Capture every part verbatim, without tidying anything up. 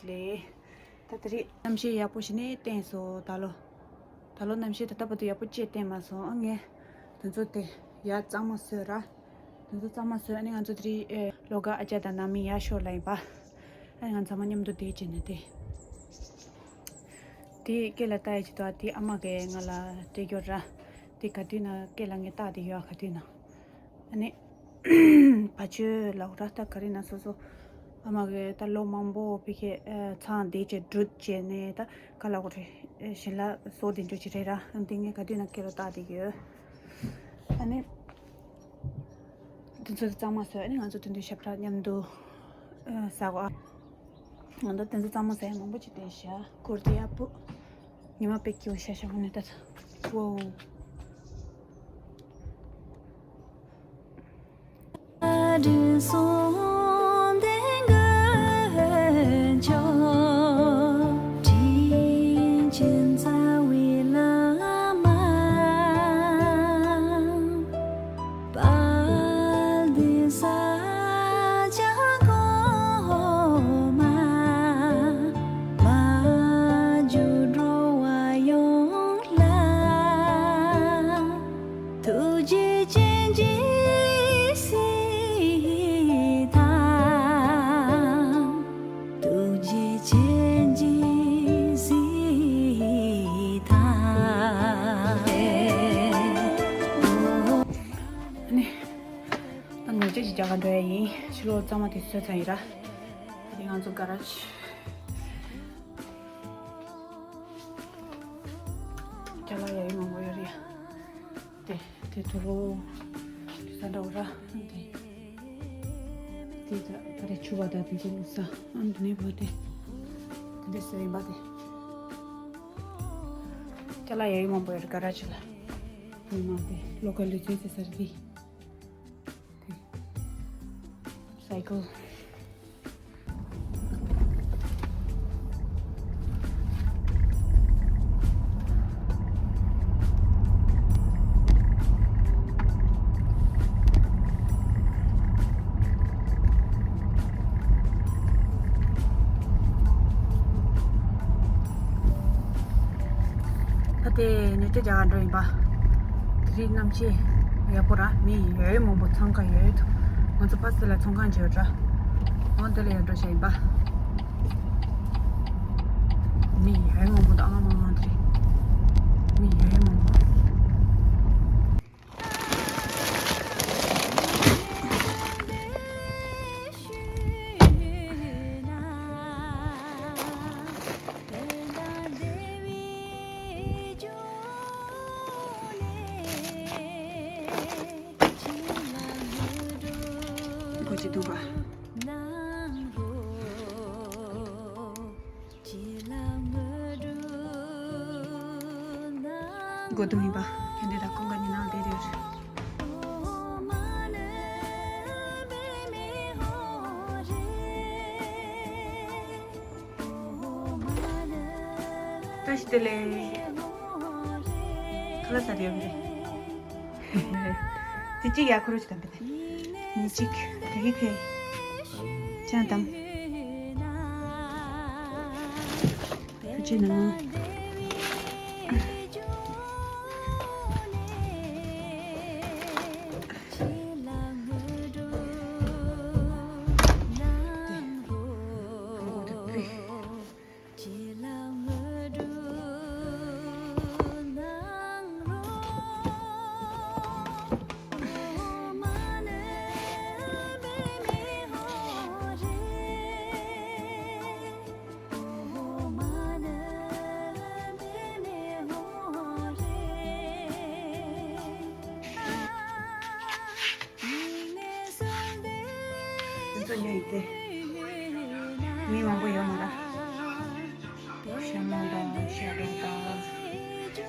ལེ། ད་དེ་རིང་གནམ་གཤིས་ཡག་པོ་ཞིག་ནས་བསྟན་སོང་ད་ལོ། ད་ལོ་གནམ་གཤིས་ད་ལྟ་བར་དུ་ཡག་པོ་ཅིག་བསྟན་མ་སོང་ཨ། ངས་དེ་ཚོ་དེ་ཡར་གཙང་མ་བཟོས་ར། དེ་ཚོ་གཙང་མ་བཟོས། ཨ་ནི་ང་ཚོ་དེ་རིང་ཨེ་ལོ་དགའ་ཨ་ཅག་དང་ནང་མི་ཡར་ཤོག་ལ་ཡིན་པ། ཨ་ནི་ང་ཚང་མ་མཉམ་དུ་བསྡད་བྱས་ནས་དེ། དེ་སྐེ་ལ་བཏགས་ཡ་ཅིག་འདུག་དེ་ཨ་མ་གིས་ང་ལ་སྤྲད་རྒྱུ་ར། དེ་ག་དུས་ན་སྐེ་ལ་ངས་བཏགས་བསྡད་ཡོད་ག་དུས་ན། ཨ་ནི། བ་ཅོ་ལབ་ར་ད་ག་རེ་ན་སོ་སོ། ཨ་མ་གི་ད་ལོ་མང་པོ་བི་ཁེ་ཚང་བསྡད་བྱས་འགྲུལ་བྱས་ནས་ད་ག་ལབ་དགོས་རེད། ཞིང་ལ་སོ་དེ་འགྲོ་ཅི་རེད་ར། འདི་ངས་ག་དུས་ན་སྐེ་ལ་བཏགས་བསྡད་ཀྱི་ཡོད། ཨ་ནི། དེ་ཚོ་གཙང་མ་བཟོས། ཨ་ནི་ང་ཚོ་དེ་འདྲའི་ཞབས་ཁྲ་མཉམ་དུ་ཟ་གོ་ཨ། ང་ཚོ་དེ་ཚོ་གཙང་མ་ཟ་ཡ་མང་པོ་ཅིག་བསྟན་ཤག་གུར་དེ་ཡག་པོ། ཉི་མ་དཔེ་སྐྱིད་པོ་ཤར་ཤག་འོ་ནི་ད་ཚོ། ཝོ། ཐུགས་རྗེ་ཅན་གྱིས་གཟིགས་དང་། ཐུགས་རྗེ་ཅན་གྱིས་གཟིགས་དང་། ཨ་ནི། ད་ནས་ཅི་ཞིག་རྒྱག་ག་འགྲོ་ཡ་ཡིན། ཕྱི་ལོགས་གཙང་མ་དེ་བཟོས་ཚར་ཡིན་ར། དེ་ང་ཚོ་ག་ར་ཆུ། ཅ་ལག་ཡ་ཡོད་མང་པོ་ཡོད་རེད་ཡ། དེ་དེ་དུ་རོ། དེ་ས་འདྲ་བོ་ར། དེ། དེ་ད་ད་རེ་ཆུ་བ་ད་དེ་ཚོ་བླུགས་ས། ཨ་འདི་ནས་བ་དེ། དེ་འདྲ་ཟེར་ཡིན་པ་དེ། ཅ་ལག་ཡ་ཡོད་མང་པོ་ཡོད་རེད་ག་ར་ཆུ་ལ། ཡོད་མང་དེ་ལོ་ཀ་ལི་ཚོད་ཚེ་ས་རེད་དེ། དེ། སའི་ཀལ། ད་དེ་ནས་ཅི་རྒྱག་ག་འགྲོ་ཡིན་པ། དེ་རིང་གནམ་གཤིས་ཡག་པོ་ར། མི་ཡོད་མང་པོ་འཚང་ཁ་ཡོད་འདུག་ང་ཚོ་ཕ་སི་ལ་ཚོང་ཁང་བརྗོད་འདྲ། འོ་འདི་ལ་ཡར་འགྲོ་བྱ་ཡིན་པ། མི་ཡོད་མང་པོ་འདུག་ཨ་མ་མ་མ་དེ་རེད། མི་ཡོད་མང་པོ། གོ་ཅི་འདུག་ག་སྒོ་རྡུང་ཡིན་པ། ཁྱེད་འདི་ད་ཁོང་ག་ཉི་ནང་བསྡད་རེད། བཀྲ་ཤིས་བདེ་ལེགས། ཁ་ལག་ཟ་རེད་ཡོང་རེད། དེ་གཅིག་ཡར་འཁོར་རོགས་བྱེད་དང་། ཉིན་གཅིག་ད་གི་ཁེ། ཅང་དམ། ཐུགས་རྗེ་གནང་། དེ་ཚོ་ཉོས་ཡིན་ཏེ། མི་མང་པོ་ཡོད་མ་རེད། ཤ་མོང་དང་ཤ་འབྲུག་དང་། དེ་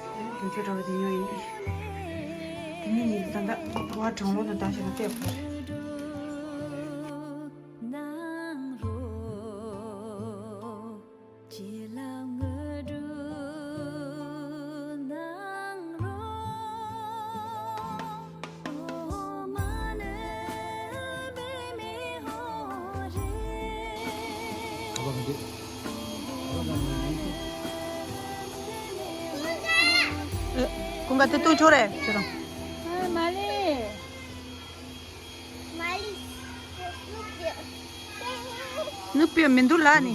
ཚོ་འདྲ་བོ་དེ་ཉོས་ཡིན་ཏེ། དེ་ནས་ནི་ད་ལྟ་བ་གྲང་ལོ་དང་བཏང་ཞིག་ལ་བལྟས་པ་རེད། ག་པར་མི་འདུག་ཀུན་དགའ་དེ་ལྟོས་ཆོག་རེད་ཁྱོད་རང་། ཨ། མ་ལེ། ནུབ་པའི་མི་འདུག་ལ་ནི།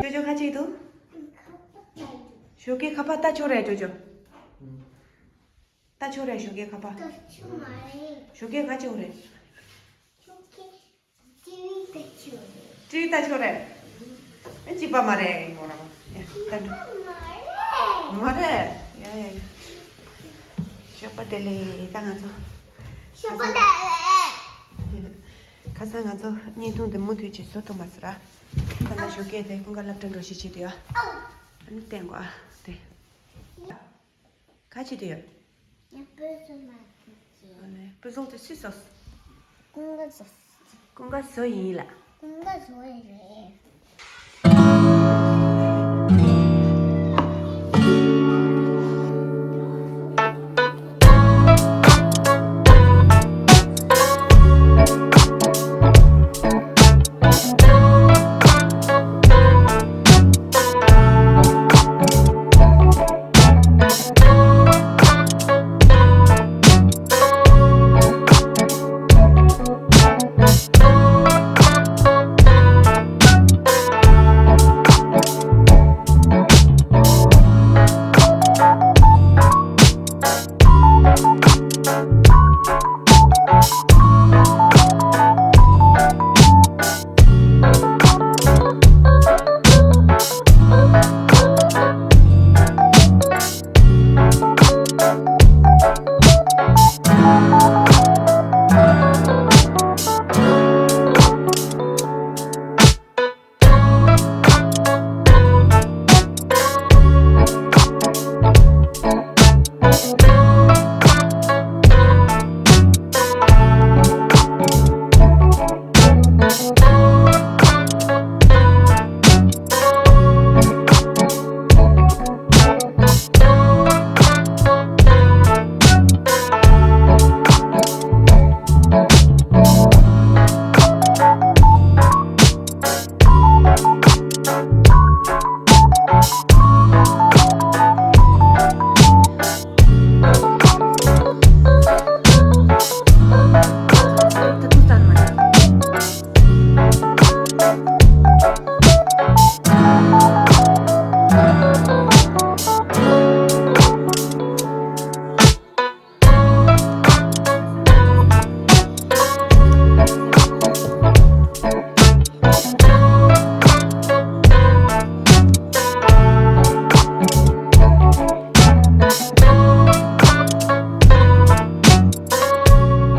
ཅོ་ཅོ་ཁ་ཅིག་འདུག་ཞོགས་ཀའི་ཁ་པར་ལྟ་ཆོག་རེད་ཅོ་ཅོ། ལྟ་ཆོག་རེད་ཞོགས་ཀའི་ཁ་པར། ལྟ་ཆོག་མ་རེད། ཞོགས་ཀའི་ཁ་ཅིག་རེད། ཞོགས་ཀའི་ཊི་ཝི་ལྟ་ཆོག་རེད། ཊི་ཝི་ལྟ་ཆོག་རེད། ཨེ་གཅིག་པ་མ་རེད་མོ་རང་། ཡ་ལྟ་འགྲོ། མ་རེད། མ་རེད། ཡ་ཡ་ཡ། ཞོགས་པ་བདེ་ལེགས་ད་ང་ཚོ། ཞོགས་པ་བདེ་ལེགས། ཁ་སང་ང་ཚོ་བརྙན་ཐུང་འདི་མུ་མཐུད་ཅིག་བཟོ་ཐུབ་མ་སོང་ར། ད་ལྟ་ཞོགས་ཀས་དེ་ཀུན་དགའ་སློབ་གྲྭ་འགྲོ་ཞིག་བྱེད་དུ་ཡོད། ཨ་ནི་བསྟན་གོ་ཨ་དེ། ག་བྱེད་དུ་ཡོད། ཡ་སྤོས་བཟོ་མ་ཐུབ་ཀྱི། ཨ་ནི་སྤོས་བཟོ་དེ་སུས་བཟོ། ཀུན་དགའ་བཟོ། ཀུན་དགའ་བཟོ་ཡིན་ལ། ཀུན་དགའ་བཟོ་ཡིན་རེད།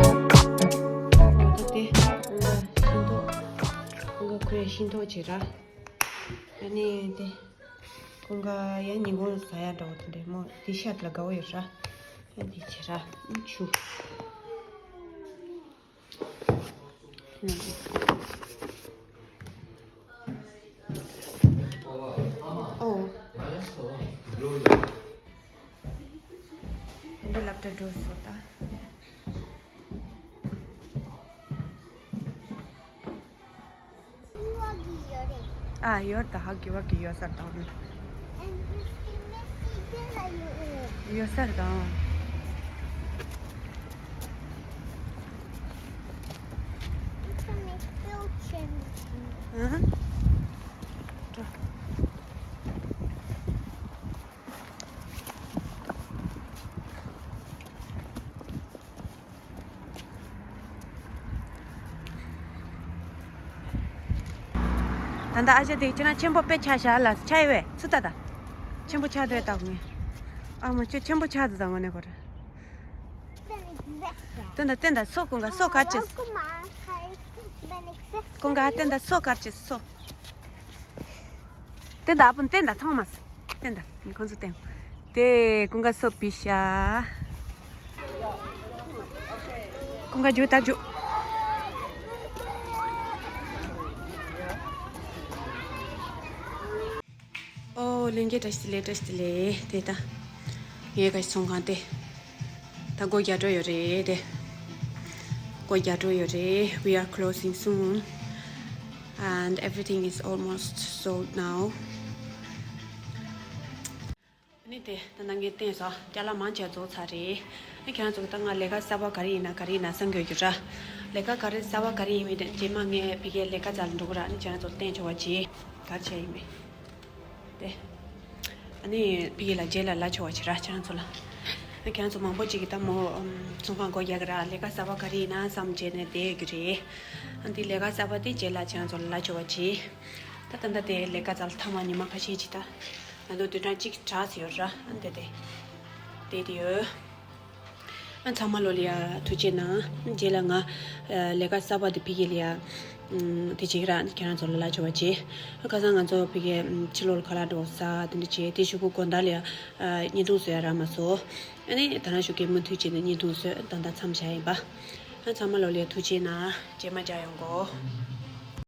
ད་ལྟ་དེ་ཁོང་ག་ཤིང་ཏོག་ཁོང་ག་ཁོའི་ཤིང་ཏོག་བྱེད་ར། ཨ་ནི་དེ་ཁོང་ག་ཡང་ཉིན་གུང་ཟ་ཡ་འདྲ་བོ་དེ་འདྲས་མོ་དེ་ཤ་ལ་དགའ་བོ་ཡོད་ར། ཨ་འདི་བྱེད་ར་ཆུ། ཨོ། འདི་སློབ་གྲྭ་འགྲོ་སོང་ད། ཨ་ཡོད་ད་ཧ་གི་བ་གི་ཡོད་ས་དང་། ཡོད་ས་དང་། ཨ། ད་ལྟ་ཨ་ཅག་དེ་ཁྱེད་རང་ཆེན་པོ་དཔེ་ཆགས་ཤག་ལ་ཆགས་ཡོད་པས་སུ་ད་ད། ཆེན་པོ་ཆགས་འདུག་ད་ངས། ཨ་མ་ཁྱོད་ཆེན་པོ་ཆགས་འདུག་ད་ངོ་ནས་གོ་རེ། བསྟན་ད་བསྟན་ད་སོ་ཀུན་དགའ་སོ་གར་ཅེས། ཀུན་དགའ་བསྟན་ད་སོ་གར་ཅེས་སོ། བསྟན་ད་ཨ་བུ་བསྟན་ད་ཚང་མ་བསྟན་ད་ཁོང་ཚོ་བསྟན། དེ་ཀུན་དགའ་སོ་པི་ཤ། ཀུན་དགའ་རྒྱུག་ད་རྒྱུག་ལྷན་རྒྱས་བཀྲ་ཤིས་བདེ་ལེགས། བཀྲ་ཤིས་བདེ་ལེགས། དེ་ད་ངའི་ག་ཚོང་ཁང་དེ་ད་སྒོ་རྒྱག་འགྲོ་ཡོད་རེད། དེ་སྒོ་རྒྱག་འགྲོ་ཡོད་རེད། We are closing soon and everything is almost sold now. ཨ་ནི་དེ་ད་ནང་གི་བསྟན་སོ་ཅ་ལག་མང་ཆེ་བ་རྫོགས་ཚར་རེད། ཨ་ཁྱེད་རང་ཚོ་ད་ང་ལས་ཀ་གསར་པ་ག་རེ་ཡིན་ན་ག་རེ་ཡིན་ན་བསམ་གྱི་ཡོད་རྒྱུ་ར། ལས་ཀ་ག་རེ་གསར་པ་ག་རེ་ཡིན་མིན་དེ་རྗེས་མ་ངས་ཕ་གིའི་ལས་ཀ་རྩ་ལ་འགྲོ་གི་ར། ཨ་ནི་ཁྱེད་རང་ཚོ་བསྟན་ཆོག་པ་བྱེད། ག་རེ་བྱས་ཡིན་མིན་དེ། ཨ་ནི་ཕ་གི་ལ་རྗེས་ལ་ལབ་ཆོག་པ་བྱེད་ར་ཁྱེད་རང་ཚོ་ལ། ཨ་ཁྱེད་རང་ཚོ་མང་པོ་ཅིག་གིས་ད་མོ་ཚོང་ཁང་སྒོ་རྒྱག་གི་ར། ལས་ཀ་གསར་པ་ག་རེ་ཡིན་ན་བསམ་བྱས་ནས་བསྡད་ཡོད་རྒྱུ་རེད། ཨ་འདི་ལས་ཀ་གསར་པ་དེ་རྗེས་ལ་ཁྱེད་རང་ཚོ་ལ་ལབ་ཆོག་པ་བྱེད། ད་ད་ལྟ་དེ་ལས་ཀ་རྩ་ལ་མཐའ་མ་ཉི་མ་ཁ་ཤས་ཅིག་ད། ང་ཚོ་བདུན་ཕྲག་གཅིག་གྲགས་ཟེར་ཡོད་ར། ཨ་འདི་དེ་དེ་དེ་ཡོད། ཨ་ཚང་མ་ལོ་ལ་ཡ་ཐུགས་རྗེ་གནང་། རྗེས་ལ་ང་ལས་ཀ་གསར་པ་དེ་ཕ་གི་ལ་ཡ་དེ་བྱེད་ཀྱི་ར། ཁྱེད་རང་ཚོ་ལ་ལབ་ཆོག་པ་བྱེད། ཁ་སང་ང་ཚོ་ཕ་གི་ཕྱི་ལོགས་ལ་ཁ་ལག་འགྲོ་ཟ་དེ་འདྲ་བྱེད། དེ་གཞུག་གུ་དགོང་དག་ལ་ཡ་བརྙན་ཐུང་བཟོ་ཡ་རག་མ་སོང་། ཨ་ནི་ད་ནང་བཞུགས་ཀྱི་མུ་མཐུད་བྱས་ནས་བརྙན་ཐུང་བཟོས། ད་ལྟ་མཚམས་བཞག་ཡིན་པ། ཨ་ཚང་མ་ལོ་ལ་ཡ་ཐུགས་རྗེ་གནང་། རྗེས་མ་མཇལ་ཡོང་གོ།